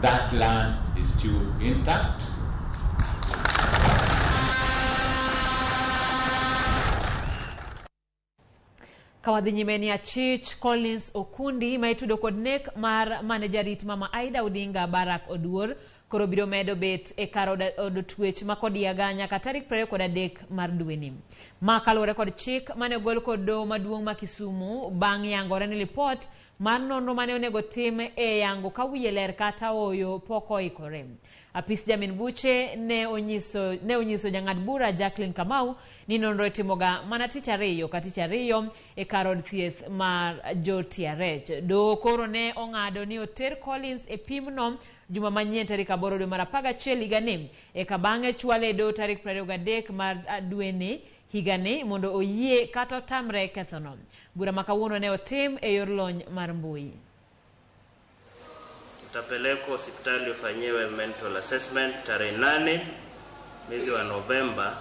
That land is still intact. Kawadhi nyime ni achich Collins Okundi ma itudo kod nek mar mane jarit mama Aida Odinga Barack Oduor koro biro medo bet e kar od twech ma Kodiaga nyaka tarik 23 mar dweni. Ma kaluwore kod chik mane ogol kod doho maduong' ma Kisumu bang' yangore ni lipot mar nonro mane onego tim e yango ka wiye ler kata ooyo pok oikore. Apis jamin buche ne onyiso jang'ad bura Jacqueline Kamau ni nonro itimoga mana tich ariyo ka tich ariyo e kar od thieth mar jo-TRH. Doho koro ne ong'ado ni oter Collins e pimno juma manyien tarik 8 dwe mar 11 higani, eka bang'e chwale e doho tarik 23 mar dweni higani mondo oyie kata otamre kethono. Bura ma kawuono ne otim e yor lony mar mbui. Utapelekwa hospitali ufanyiwe mental assessment tarehe 8 mwezi wa Novemba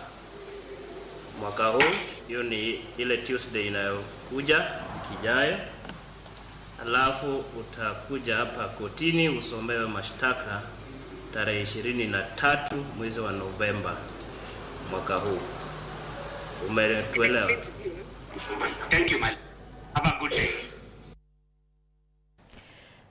mwaka huu. Hiyo ni ile Tuesday inayokuja wiki ijayo. Alafu utakuja hapa kotini usomewe mashtaka tarehe 23 mwezi wa Novemba mwaka huu. Umetuelewa? Thank you, my. Have a good day.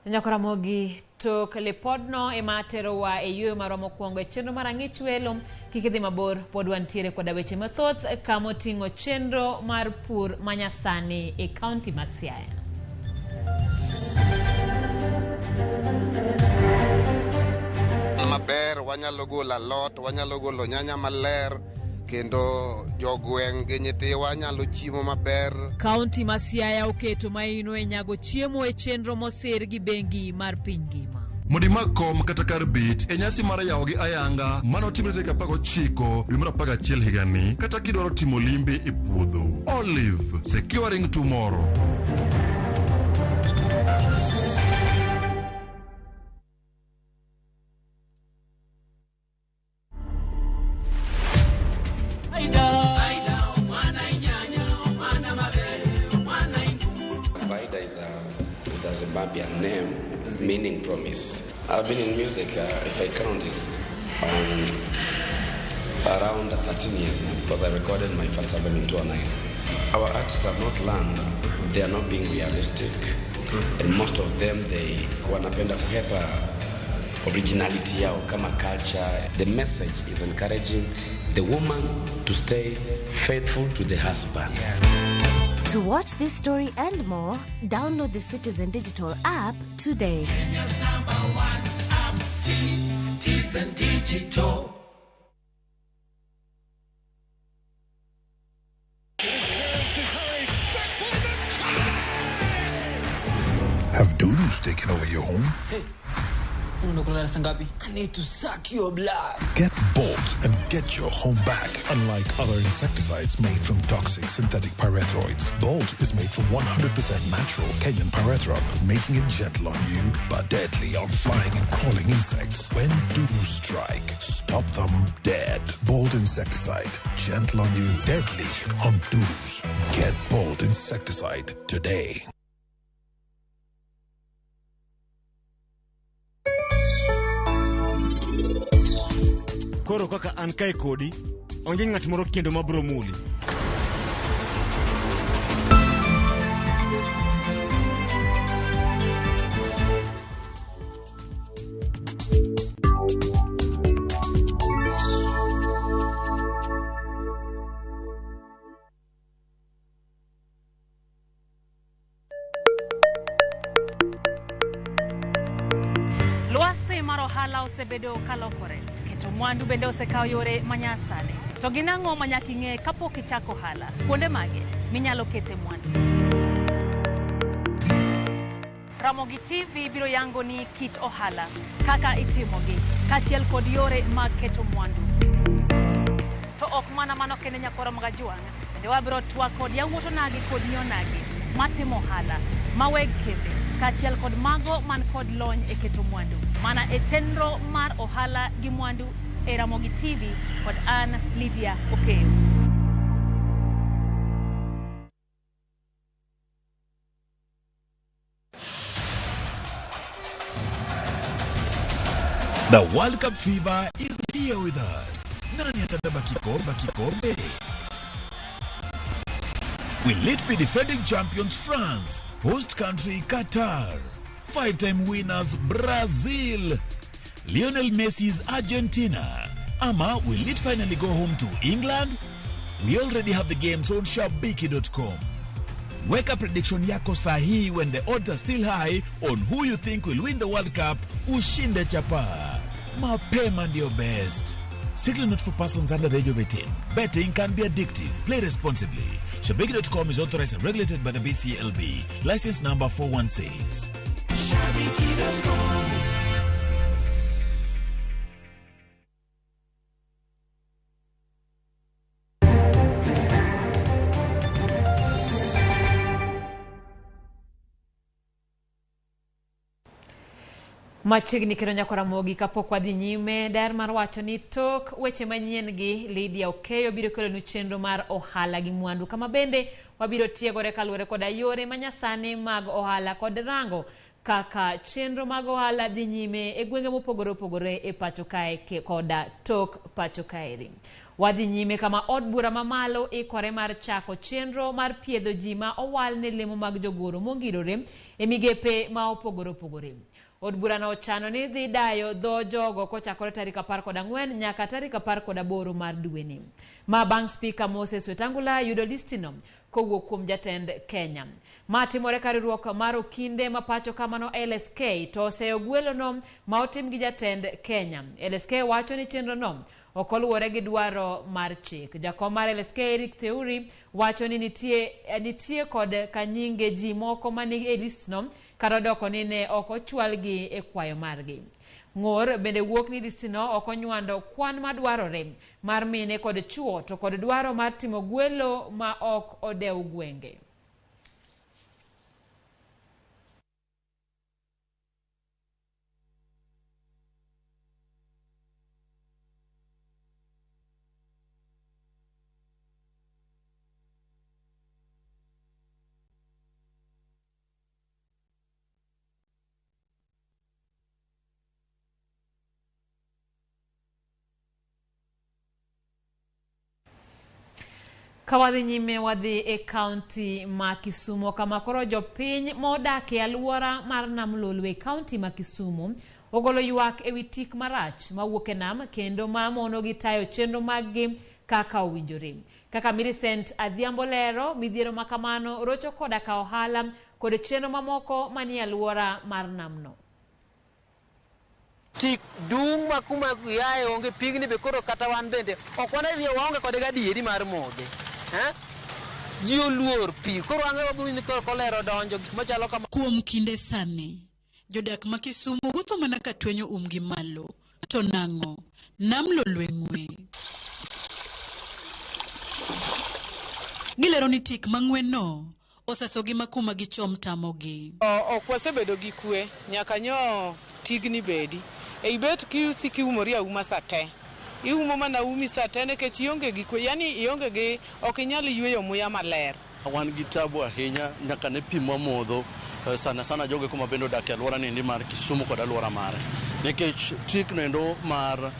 Nyakoramogi tok lipodno ema terowa e yueyo marwa mokwongo e chenro mar ang'ich welo. Kik idhi mabor, pod wantiere koda weche mathoth kamoting'o chenro mar pur manyasani e kaunti ma Siaya. Maber, wanyalo golo alot, wanyalo golo nyanya maler, kendo jogweng' gi nyithiwa nyalo chiemo maber. Kaunti ma Siaya oketo maino e nyago chiemo e chenro mosir gi bengi mar piny ngima. Mondo imak kom kata kar bet e nyasi mar yawo gi ayanga manotimre tarik 19 dwe mar 11 higani, kata kidwaro timo limbe e puodho. Olive, securing tomorrow. Vaida is a Zimbabwean name meaning promise. I've been in music, if I count this, around 13 years now, because I recorded my first album in 2009. Our artists have not learned, they are not being realistic, and most of them, they wanapenda kuhepa originality yao kama culture. The message is encouraging the woman to stay faithful to the husband. Yeah. To watch this story and more, download the Citizen Digital app today. Kenya's #1 app, Citizen Digital. Have dudus taken over your home? Hey. I need to suck your blood. Get Bolt and get your home back. Unlike other insecticides made from toxic synthetic pyrethroids, Bolt is made from 100% natural Kenyan pyrethrum, making it gentle on you but deadly on flying and crawling insects. When dudus strike, stop them dead. Bolt insecticide, gentle on you, deadly on dudus. Get Bolt insecticide today. Koro kaka an kae kodi, onge ng'at moro kendo mabro muli. Lwasi mar ohala osebedo kalokore, keto mwandu bende osekawo yore manyasani. To gin ang'o ma nyaka ing'e kapok ichako ohala? Kuonde mage minyalo kete mwandu? Ramogi TV biro yango ni kit ohala, kaka itimogi, kaachiel kod yore mag keto mwandu. To ok mana mano kende nyakoro magajuang', bende wabiro twak kod yawuot onagi kod nyi onagi matimo ohala, maweg kembe, kaachiel kod mago man kod lony e keto mwandu. Mana e chenro mar ohala gi mwandu e Ramogi TV kod an Lydia Okeyo. The World Cup fever is here with us. Nani atabeba kikombe? Will it be defending champions France, host country Qatar, five-time winners Brazil, Lionel Messi's Argentina, ama will it finally go home to England? We already have the games on shabiki.com. Weka prediction yako sahihi when the odds are still high on who you think will win the World Cup. Ushinde chapa. Mapema ndio best. Strictly not for persons under the age of 18. Betting can be addictive. Play responsibly. Shabiki.com is authorized and regulated by the BCLB. License number 416. Shabiki.com. Machiegni kendo nyako Ramogi kapok wadhi nyime daher mar wacho ni tok weche manyien gi Lydia Okeyo biro kelonu chenro mar ohala gi mwandu kama bende wabiro tiegore kaluwore koda yore manyasani mag ohala kod rango kaka chenro mag ohala dhi nyime e gwenge mopogore opogore e pacho kae koda tok pacho kaeri. Wadhi nyime kama od bura mamalo ikore mar chako chenro mar piedho ji ma owal ne lemo mag jogoro mongirore e migepe ma opogore opogore. Od burano ochano ni dhi dayo dho jogo kochakore tarik 14 nyaka tarik 18 mar dweni. Ma bang' Spika Moses Wetangula yudo listino kowuok kuom jatend Kenya. Ma timore ka riwruok mar okinde ma pacho kamano LSK to oseyo gwelono ma otim gi jatend Kenya. LSK wacho ni chenrono ok oluwore gi dwaro mar chik. Jakom mar LSK Eric Theuri wacho ni nitie kod kanyinge ji moko mani e listno kata odoko ni ne ok ochwalgi e kwayo margi. Ng'or bende wuok ni listno ok onywando kwan madwarore mar mine kod chuo to kod dwaro mar timo gwelo ma ok odew gwenge. Ka wadhi nyime wadhi e kaunti ma Kisumu kama koro jopiny modak e alwora mar Nam Lolwe e kaunti ma Kisumu ogolo ywak ewi tik marach mawuok e nam kendo ma monogi tayo chenro maggi kaka owinjore. Kaka Millicent Adhiambo lero, midhiero ma kamano rocho koda ka ohala kod chenro mamoko manie alwora mar namno. Tik dung' ma kuma yae onge pigni be koro kata wan bende ok wane waonge kode gadieri mar modhe. Ji oluor pi koro wang'e wabiro ni kolera odonjo gik machalo kama. Kuom kinde sani, jodak ma Kisumu wuotho mana ka twenyo umgi malo. To nang'o? Nam Lolwe ng'we. Gilero ni tik mang'we no osasogi ma kuma gichom tamogi. Ok wasebedo gi kwe nyaka nyo tigni bedi. E ibet kiusiki umori auma sa te. Iumo mana umi sa te nikech ionge gi kwe, yani ionge gi ok inyal yweyo muya maler. Wan gi tabu ahinya nyaka ne pi mwamodho sana sana jogo kuma bende odak e alwora niendi mar Kisumu kod alwora mare. Nikech tik noendo mar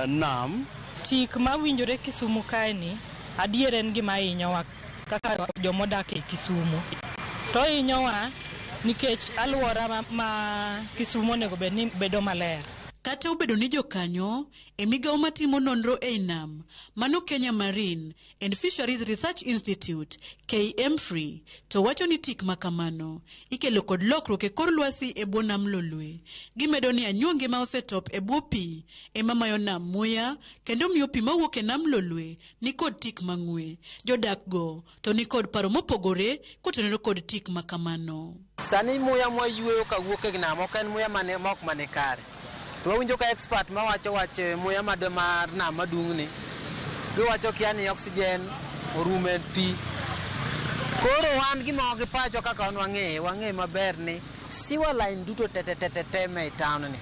nam. Tik mawinjore Kisumu kae ni adier en gima hinyowa kaka jomodak e Kisumu. To hinyowa nikech alwora ma Kisumu onego bed ni bedo maler. Kata obedo ni jokanyo e migawo matimo nonro ei nam, mano Kenya Marine and Fisheries Research Institute, KMFRI, to wacho ni tik makamano ikelo kod lokruok e kor lwasi e bwo nam Lolwe. Gimedo ni anyuonge ma osetop e bwo pi ema mayo nam muya kendo miyo pi mawuok e nam Lolwe ni kod tik mang'we. Jodak go to ni kod paro mopogore kotenore kod tik makamano. Sani muya mwayweyo kawuok e nam ok en muya mane mok mane kare. To wawinjo ka expert mawacho wach muya mar nam madung'ni, giwacho kia ni oxygen orumo e pi. Koro wan gima gi pacho kaka wan wang'e maber ni sewer line duto te me town ni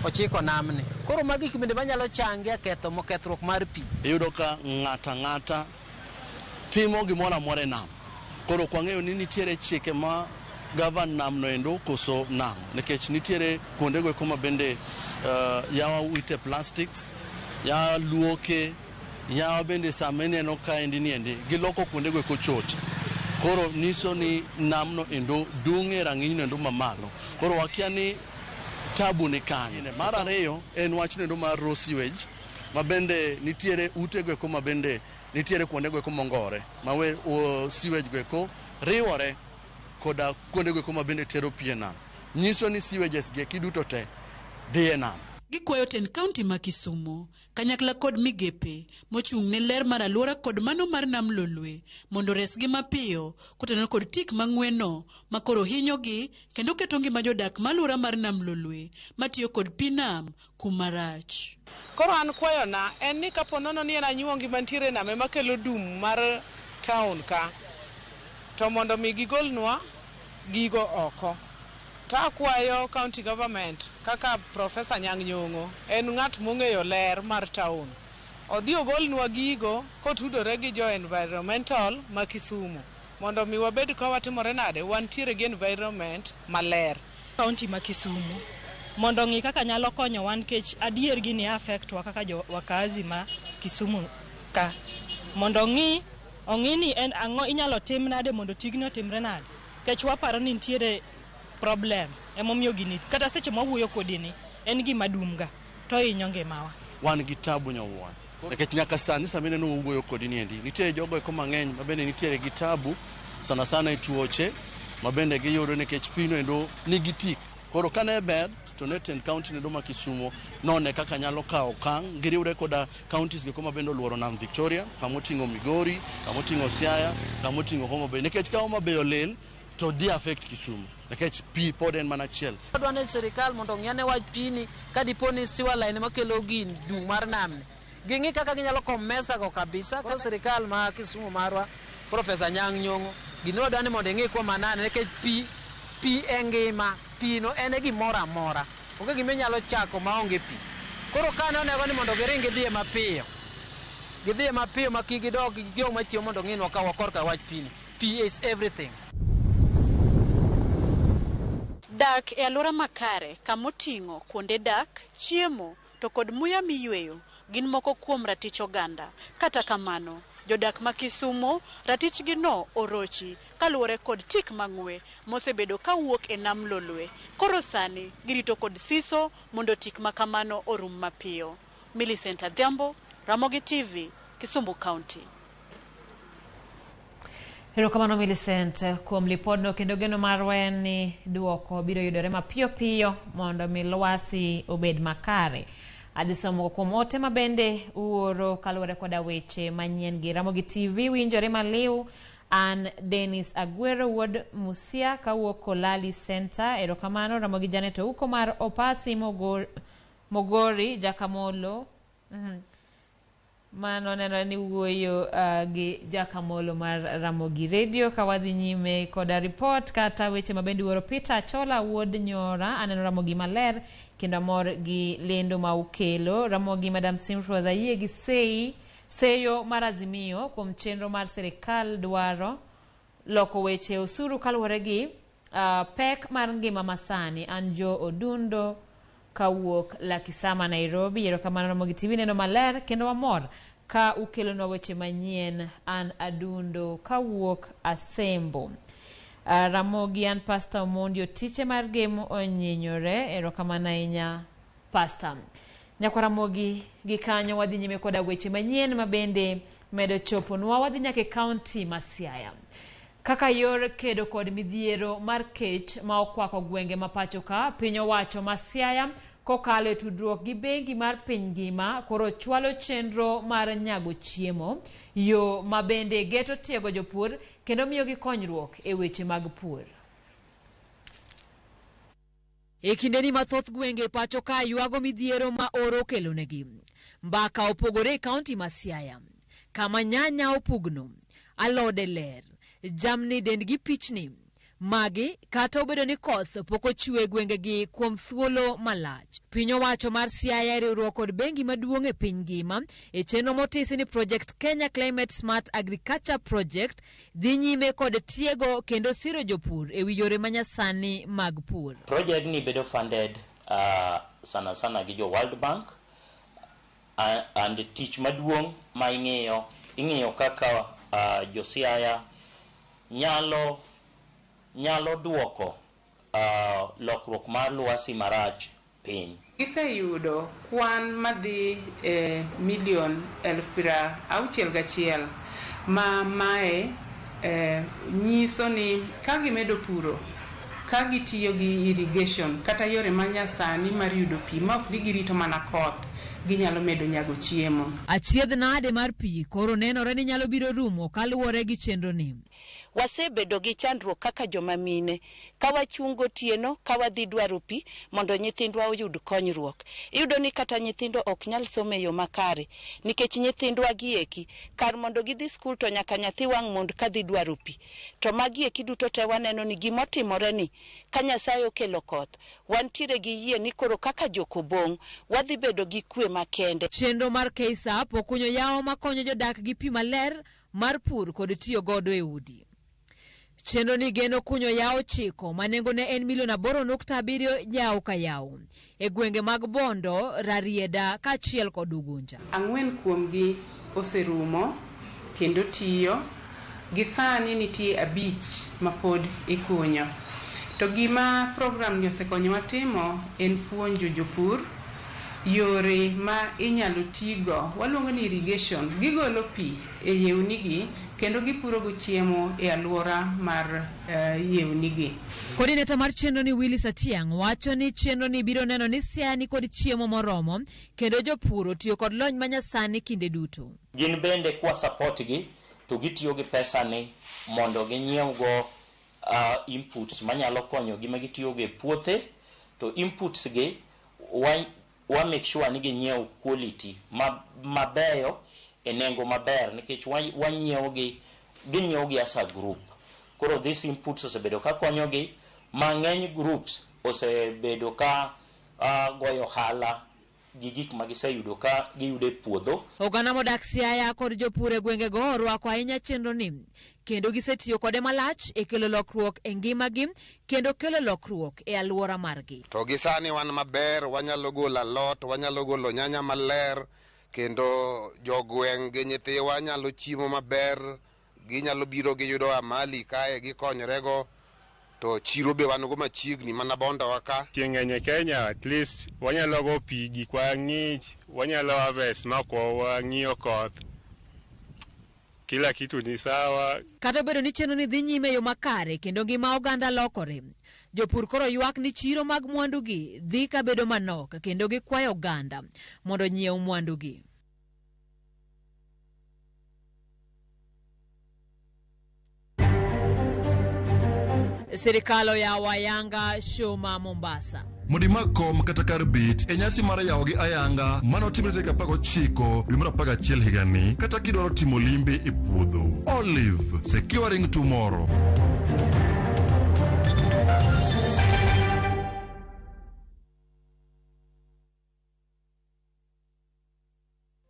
ochiko namni. Koro magi gik bende manyalo changia ketho kethruok mar pi. Iyudo ka ng'ata ng'ata timo gimoro amora e nam. Koro ok wang'eyo ni nitiere chike ma govern nam no endo koso nang'o? Nikech nitiere kuondego eko ma bende yawa wite plastics, yawa luoke, yawa bende sama ineno kaendi niendi giloko kuondego eko chote. Koro nyiso ni namno endo dung' e rang'iny no endo mamalo. Koro wakia ni tabu ni kanye. Mar ariyo en wach no endo mar raw sewage ma bende nitiere utego eko ma bende nitiere kuondego eko mongore ma we sewage go eko riwore koda kuondego eko ma bende tero pi e nam. Nyiso ni sewages gi eki duto te dhi e nam. Gikwayo tend kaunti ma Kisumu kanyakla kod migepe mochung' ne ler mar alwora kod mano mar nam Lolwe mondo oresgi mapiyo kotenore kod tik mang'weno ma koro hinyogi kendo keto ngima jodak ma alwora mar nam Lolwe matiyo kod pi nam kuma rach. Koro an kwayona en ni kapo nono ni en anyuongi mantiere e nam ema kelo dum mar town ka, to mondo mi gigolnwa gigo oko. To akwayo county government kaka Professor Anyang' Nyong'o en ng'at mong'eyo ler mar town. Odhi ogolnwa gigo kotudore gi jo environmental ma Kisumu mondo mi wabed ka watimore nade, wantiere gi environment maler. County ma Kisumu mondo ong'i kaka nyalo konyowa nikech adier gini affect wa kaka jo wakazi ma Kisumu ka. Mondo ong'i ong'i ni en ang'o inyalo tim nade mondo tigni otimre nade. Nikech waparo ni nitiere problem emomiyo gini kata seche mwawuoyo kodi ni en gima dum ga to hinyo ngimawa. Wan gi tabu nyowuoyo. Nikech nyaka sani sama ineno wawuoyo kodi niendi, nitie jogo eko mang'eny ma bende nitiere gi tabu sana sana e tuoche ma bende giyudo nikech pino endo nigi tik. Koro kane ber to ne tend county noendo ma Kisumu none kaka nyalo kawo okang' giriwre koda counties go ma bende oluoro nam Victoria, kama oting'o Migori, kama oting'o Siaya, kama oting'o Homa Bay. Nikech ka Homa Bay olil to dhi affect Kisumu nikech pi pod en mana achiel. Wadwa ni sirikal mondo ong'i wach pini ka dipo ni sewer line makelo gin dung' mar namni. Ging'i kaka ginyalo komesa go kabisa. Koro sirikal ma Kisumu marwa Professor Anyang' Nyong'o gini wadwa ni mondo ing'i kuom manane nikech pi pi e ngima, pi no en e gimoro amora. Onge gima inyalo chako maonge pi. Koro kane onego ni mondo giring gidhiye mapiyo. Gidhiye mapiyo ma kik gidog gijog machiewo mondo ong'inwa ka korka wach pi ni. Pi is everything. Dak e alwora makare kamoting'o kuonde dak, chiemo to kod muya miyweyo gin moko kuom ratich oganda. Kata kamano, jodak ma Kisumu ratichgi no orochi kaluwore kod tik mang'we mosebedo kawuok e nam Lolwe. Koro sani girito kod siso mondo tik makamano orum mapiyo. Millicent Adhiambo, Ramogi TV, Kisumu County. Erokamano Millicent kuom lipodno kendo geno marwa en ni duoko biro yudore mapiyo piyo mondo mi lwasi obed makare. Adhi somo kuom ote ma bende uoro kaluwore koda weche manyien gi Ramogi TV winjore maliw. An Dennis Agwero wuod Musia kawuok Kolali Center. Erokamano Ramogi Janet Ouko mar Opasi Mogori Jakamolo. Mano nenore ni wuoyo gi Jakamolo mar Ramogi Radio. Ka wadhi nyime koda report kata weche mabende wuoro Peter Achola wuod Nyora, aneno Ramogi maler kendo amor gi lendo ma ukelo. Ramogi Madam Simfros ayie gi seyo mar Azimio kuom chenro mar sirikal dwaro loko weche osuru kaluwore gi pek mar ngima masani. An Jo Odundo kawuok Lakisama Nairobi. Erokamano Ramogi TV neno maler kendo wamor ka ukelonwa weche manyien. An Adundo kawuok Asembo. Ramogi an Pastor Omondi Otiche mar Gemo onyinyore. Erokamano ahinya Pastor. Nyakwa Ramogi gi kanyo wadhi nyime koda weche manyien mabende medo choponwa. Wadhi nyaka e kaunti ma Siaya. Kaka yor kedo kod midhiero mar kech ma okwako gwenge ma pacho ka, piny owacho ma Siaya kokalo e tudruok gi bengi mar piny ngima koro chwalo chenro mar nyago chiemo, yo ma bende geto tiego jopur kendo miyogi konyruok e weche mag pur. E kindeni ma thoth gwenge pacho ka ywago midhiero ma oro okelonegi, mbaka opogore e kaunti ma Siaya, kama nyanya opugno, alode ler, jamni dendgi pichni, Magi kata obedo ni koth pok ochwe e gwengegi kuom thuolo malach. Piny owacho mar Siaya e riwruok kod bengi maduong' e piny ngima e chenro motisi ni Project Kenya Climate Smart Agriculture Project dhi nyime kod tiego kendo siro jopur e wi yore manyasani mag pur. Project ni bedo funded sana sana gi jo World Bank and tich maduong' ma ing'iyo ing'iyo kaka jo Siaya nyalo nyalo duoko lokruok mar lwasi marach piny. Giseyudo kwan madhi e milion 61,000 ma mae nyiso ni ka gimedo puro ka gitiyo gi irrigation kata yore manyasani mar yudo pi ma ok ni girito mana koth ginyalo medo nyago chiemo. Achiedh nade mar pi koro nenore ni nyalo biro rumo kaluwore gi chenro ni. Wasebedo gi chandruok kaka joma mine ka wachung' gotieno ka wadhi dwaro pi mondo nyithindwa oyud konyruok. Iyudo ni kata nyithindo ok nyal somo e yo makare nikech nyithindwa gi eki kar mondo gidhi skul to nyaka nyathi wang' mond kadhi dwaro pi. To magi eki duto te waneno ni gimotimore ni ka Nyasaye okelo koth wantiere gi yie ni koro kaka jokobong' wadhi bedo gi kwe makende. Chenro mar KSAP okunyo yawo makonyo jodak gi pi maler mar pur kod tiyo godo e udi. Chenro ni geno kunyo yawo 9 ma nengone en milion 8.7 yawo ka yawo e gwenge mag Bondo, Rarieda kaachiel kod Ugunja. 4 kuomgi oserumo kendo tiyo, gi sani nitie 5 mapod ikunyo. To gima program ni osekonyowa timo en puonjo jopur yore ma inyalo tigo, waluongo ni irrigation, gigolo pi e yewnigi kendo gipuro go chiemo e alwora mar yewnigi. Coordinator mar chenro ni Willis Atiang' wacho ni chenro ni biro neno ni Siaya ni kod chiemo moromo kendo jopur otiyo kod lony manyasani kinde duto. Gin bende kwa support gi to gitiyo gi pesa ni mondo ginyiew go inputs manyalo konyo gi ma gitiyo go e puothe, to inputs gi wa make sure ni ginyiew quality mabeyo e nengo maber nikech wanyiewo gi ginyiewo gi as a group. Koro these inputs osebedo ka konyogi mang'eny, groups osebedo ka goyo ohala gi gik ma giseyudo ka giyudo e puodho. Oganda modak Siaya kod jopur e gwengego orwako ahinya chenro ni kendo gisetiyo kode malach e kelo lokruok e ngimagi kendo kelo lokruok e alwora margi. To gi sani wan maber, wanyalo golo alot, wanyalo golo nyanya maler, kendo jogweng' gi nyithiwa nyalo chiemo maber, ginyalo biro giyudo amali kae gikonyorego, to chiro be wan go machiegni mana Bondowa ka. Chieng' ng'eny e Kenya, at least wanyalo go pi gikwa ng'ich, wanyalo harvest ma ok wang'iyo koth. Kila kitu ni sawa. Kata obedo ni chenro ni dhi nyime e yo makare kendo ngima oganda lokore, jopur koro ywak ni chiro mag mwandugi dhi kabedo manok kendo gikwayo oganda mondo onyiew mwandugi. Sirikal oyawo ayanga show ma Mombasa. Mondo imak kom kata kar bet e nyasi mar yawo gi ayanga manotimre tarik 19 dwe mar 11 higani, kata kidwaro timo limbe e puodho. Olive, securing tomorrow.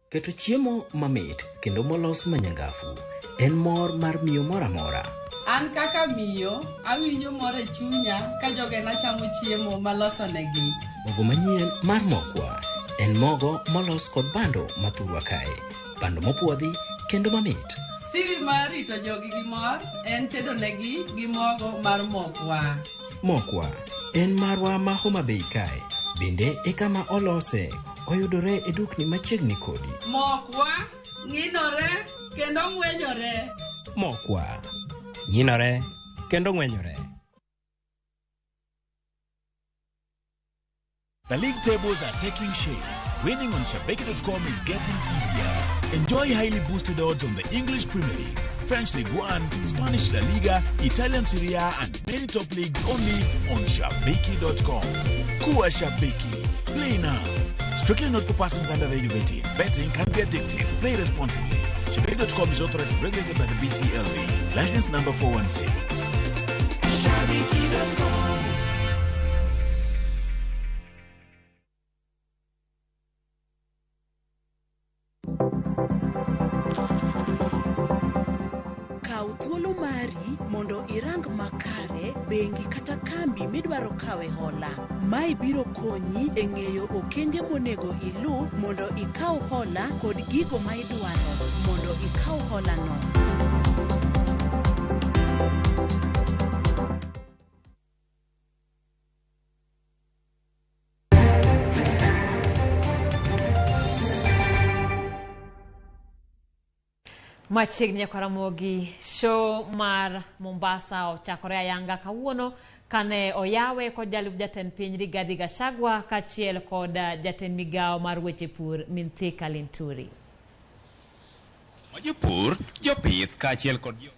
Keto chiemo mamit kendo molos manyangafu en mor mar miyo moro amora. An kaka miyo, awinjo mor e chunya ka jogena chamo chiemo malosonegi. Mogo manyien mar Mokwa en mogo molos kod bando mathurwa kae, bando mopuodhi kendo mamit. Siri mar rito jogi gi mor en tedo negi gi mogo mar Mokwa. Mokwa en marwa ma Homa Bay kae, bende e kama olose, oyudore e dukni machiegni kodi. Mokwa ng'inore kendo ng'wenyore. Mokwa ng'inore kendo ng'wenyore. The league tables are taking shape. Winning on Shabiki.com is getting easier. Enjoy highly boosted odds on the English Premier League, French League One, Spanish La Liga, Italian Serie A, and many top leagues only on Shabiki.com. Kuwa Shabiki. Play now. Strictly not for persons under the age of 18. Betting can be addictive. Play responsibly. Shabiki.com is authorized and regulated by the BCLB. License number 416. Mashabiki.com. Kaw thuolo mari mondo irang makare bengi kata kambi midwaro kawe hola. Mae biro konyi e ng'eyo okenge monego iluw mondo ikaw hola kod gigo ma idwaro mondo ikaw hola no. Machiegni nyaka Ramogi, show mar Mombasa ochakore ayanga kawuono kane oyawe kod jalup jatend piny Rigathi Gachagua kaachiel kod jatend migawo mar weche pur Mithika Linturi. Jopur, jopith kaachiel kod jo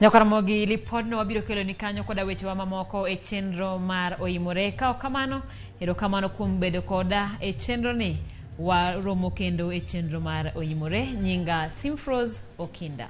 Nyaka Ramogi, lipodno wabiro kelo ni kanyo koda wechewa mamoko e chenro mar Oimore. Ka ok kamano, erokamano kuom bedo koda e chenro ni. Waromo kendo e chenro mar Oimore. Nyinga Simfrose Okinda.